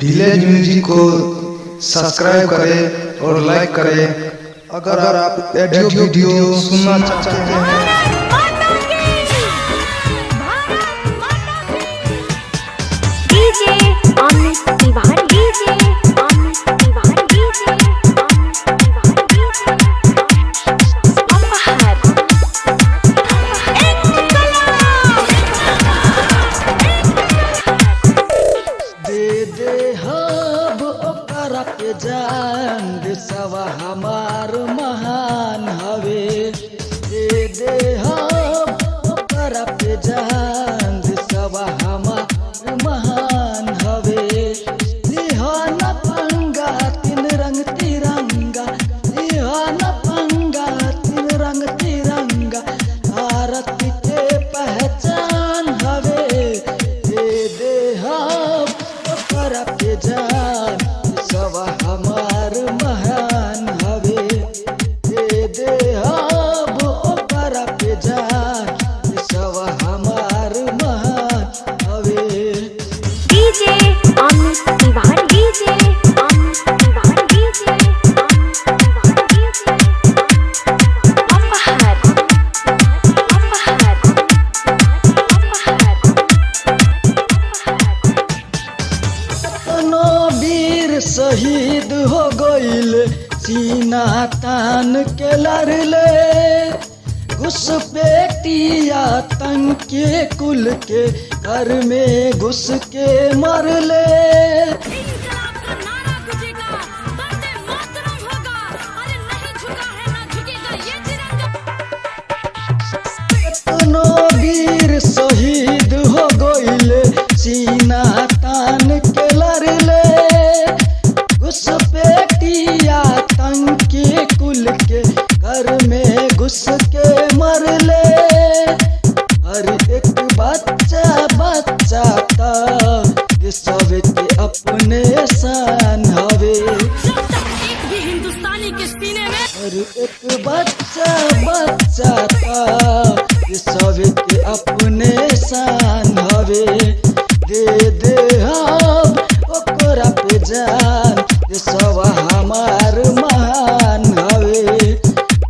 Village music को subscribe करें और लाइक करें। अगर आप ऑडियो वीडियो सुनना चाहते हैं। DJ Amit Tiwari, DJ Amit Tiwari, DJ Amit Tiwari, DJ अपहार। दे दे हब ओकरा के जान देशवा हमार महान हवे। दे दे हब ओकरा के जान देशवा हमार महान हवे। लिहन पंगा तीन रंग तिरंगा, लिहन पंगा तीन रंग तिरंगा, भारत के पहचान हवे। दे दे हम ओकरा के जान सवा हमार महान हवे। दे दे हम ओकरा के जान सवा हमार महान हवे। DJ Amit Tiwari, DJ Amit Tiwari, DJ Amit Tiwari, DJ अपहार, अपहार, अपहार। कतनो वीर शहीद हो गईल सीना तान के लड़ले, घुसपैठिया आतंकी कुल के घर में घुस के मरले। इंकलाब का नारा गुजेगा, वंदे मातरम होगा। अरे नहीं झुका है ना झुकेगा ये तिरंगा। कतनो वीर शहीद हो गईल सीना तान के लड़ले, घुसपैठिया आतंकी कुल के घर में घुस के मरले। हर एक बच्चा बच्चा ता सब के अपने शान हवे। जब तक एक भी हिंदुस्तानी के सीने में हर एक बच्चा बच्चा ता सब के अपने शान हवे। दे दे हम ओकरा पे जान सब हमार महान हवे।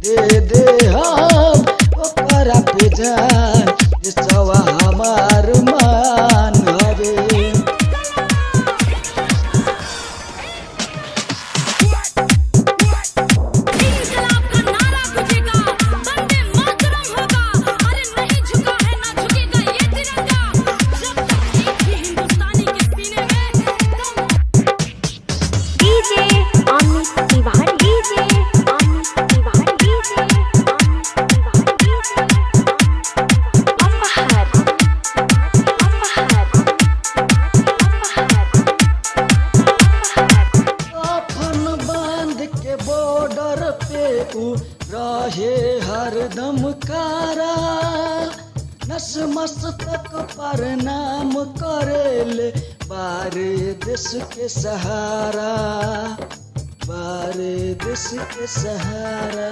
दे दे हम ओकरा पे जान सब हमार महान हवे। इंकलाब का नारा गुजेगा, वंदे मातरम होगा। अरे नहीं झुका है ना झुकेगा ये तिरंगा। जब तक एक भी हिंदुस्तानी के सीने में दम DJ Amit Tiwari, DJ Amit Tiwari, DJ Amit Tiwari, DJ अपहार, अपहार, अपहार। कफन बांध के बॉर्डर पे उ रहे हरदम कारा, नस मस्तक पर नाम करेले बारे देश के सहारा, बारे देश के सहारा।